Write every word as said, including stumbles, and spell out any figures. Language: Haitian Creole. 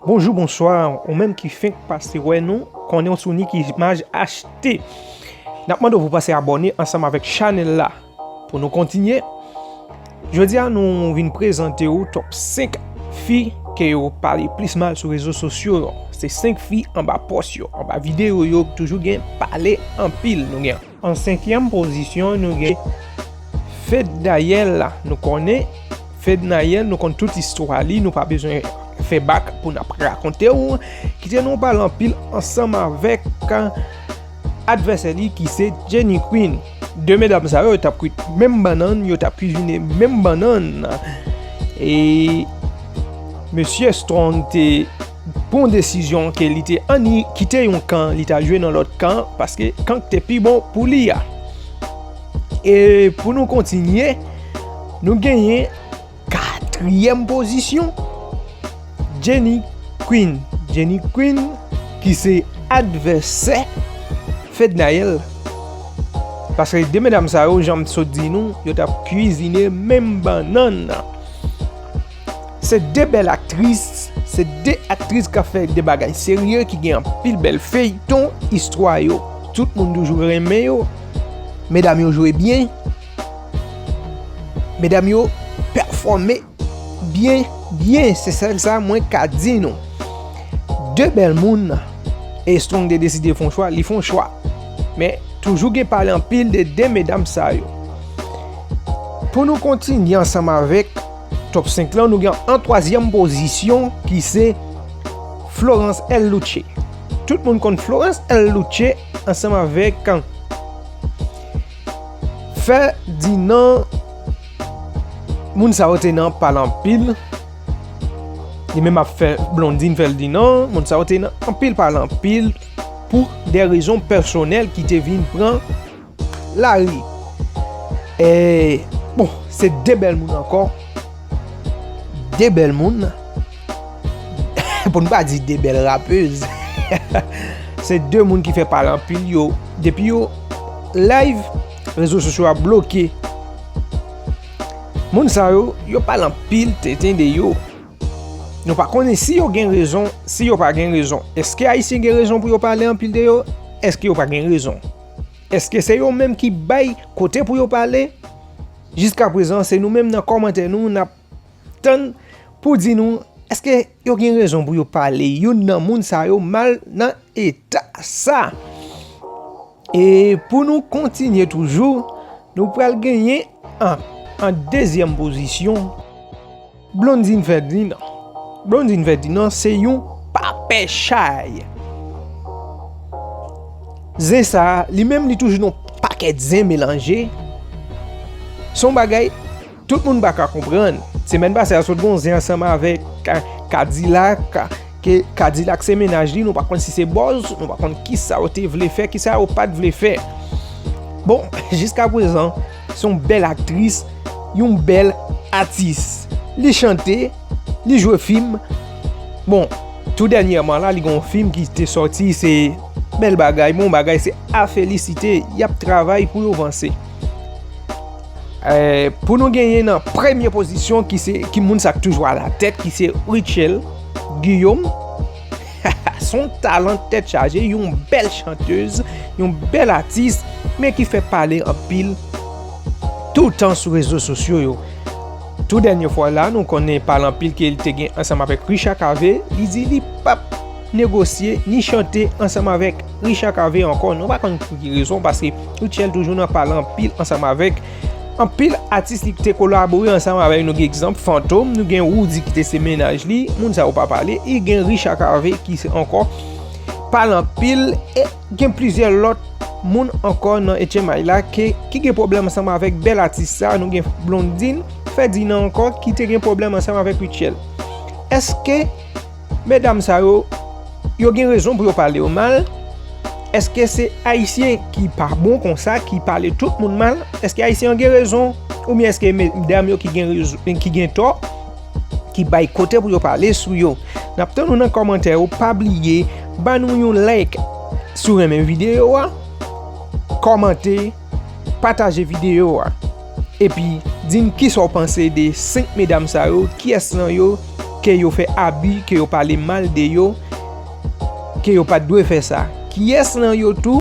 Bonjou, bonswa, ou menm ki fenk pase wè nou, konnen w sou Nick Image H T. N ap mande w pou pase abòne ansanm avèk chanèl la. Pou nou kontinye, jodi a nou vin prezante w top senk fi ke yo pale plis mal sou rezo sosyo yo. Se senk fi anba pòs yo, anba videyo yo, toujou gen pale anpil. Nou gen an senkyèm pozisyon, nou gen Fednaelle. Nou konnen Fednaelle, nou konn tout istwa li, nou pa bezwen fè bak pou n ap rakonte w. Kite nou pale anpil ansanm avèk advèsè li ki se Jenny Queen. De medam sa yo, yo t ap kwit menm bannann, yo t ap kwizine menm bannann. E mesye Strong te pran yon desizyon ke li te anni kite yon kan, li t al jwe nan lòt kan, paske kan k te pi bon pou li a. E pou nou kontinye, nou genyen katriyèm pozisyon, Jenny Queen. Jenny Queen, ki se advèsè Fednaelle. Paske de medam sa yo, jan m sot di nou, yo t ap kwizine menm bannann nan. Se de bèl aktris, se de aktris k ap fè de bagay serye, ki gen anpil bèl feyton, istwa yo. Tout moun toujou renmen yo. Medam yo jwe byen. Medam yo pèfòme byen, byen, se sèl sa mwen ka di nou. De bèl moun, e Strong te deside fè yon chwa, li fè yon chwa. Men, toujou gen pale anpil de de medam sa yo. Pou nou kontinye ansanm avèk top senk lan, nou gen an twazyèm pozisyon ki se Florence L. Louche. Tout moun konn Florence L. Louche ansanm avèk Ferdinand. Moun sa yo te nan pale anpil. Li menm ap fè Blondine Ferdinand. Moun sa yo te nan anpil pale anpil pou de rezon pèsonèl ki te vin pran lari. E, bon, se de bèl moun ankò. De bèl moun. Pou n pa di de bèl rapèz. Se de moun ki fè pale anpil yo. Depi yo live, rezo sosyo a bloke. Moun sa yo, yo pale anpil tenten de yo. Nou pa konnen si yo gen rezon, si yo pa gen rezon. Èske Ayisyen gen rezon pou yo pale anpil de yo? Èske yo pa gen rezon? Èske se yo menm ki bay kote pou yo pale? Jiskaprezan, se nou menm nan kòmantè nou, n ap tann pou di nou, èske yo gen rezon pou yo pale youn nan moun sa yo mal nan eta sa? E pou nou kontinye toujou, nou pral genyen an, an dezyèm pozisyon, Blondine Ferdinand. Blondine Ferdinand se yon papè chay. Zen sa, li menm li toujou nan pakèt zen melanje. Se yon bagay tout moun pa ka konprann. Semèn pase a sot gon zen ansanm avèk Ka-, Kadilak, ke Kadilak se mennaj li, nou pa konn si se bòz, nou pa konn kisa yo te vle fè, kisa yo pa t vle fè. Bon, jiskaprezan, se yon bèl aktris, yon bèl atis. Li chante, li jwe fim. Bon, tou dènyèman la, li gen yon fim ki te sòti, se bèl bagay, bon bagay, se a felisite, y ap travay pou yo vanse. Eh, pou nou genyen nan premye pozisyon ki se, ki moun sa k toujou alatèt, ki se Rutshelle Guillaume. Se yon talan tèt chaje, yon bèl chantèz, yon bèl atis, men ki fè pale anpil toutan sou rezo sosyo yo. Tou dènye fwa la, nou konnen pale anpil ke li te gen ansanm avèk Richa Cavé, li di li p ap negosye ni chante ansanm avèk Richa Cavé ankò. Nou pa konn pou ki rezon, paske Rutshelle toujou nan pale anpil ansanm avèk anpil atis li te kolabore ansanm avèk. Nou gen egzanp Fantom, nou gen Roody ki te se mennaj li, moun sa yo pa pale, e gen Richa Cavé ki se ankò pale anpil, e gen plizyè lòt moun ankò nan H M I la ke, ki gen pwoblèm ansanm avèk bèl atis sa. Nou gen Blondine Ferdinand ankò ki te gen pwoblèm ansanm avèk Rutshelle. Èske medam sa yo, yo gen rezon pou yo pale yo mal? Èske se Ayisyen ki pa bon konsa, ki pale tout moun mal? Èske Ayisyen an gen rezon? Oubyen èske medam yo ki gen rezon, ki gen tò, ki bay kote pou yo pale sou yo? N ap tann nou nan kòmantè yo. Pa bliye, ba nou yon like si w renmen videyo a, kòmante, pataje videyo a. Epi, di n kisa w panse de senk medam sa yo, kiyès nan yo ke yo fè abi, ke yo pale mal de yo, ke yo pa t dwe fè sa? Kiyès nan yo tou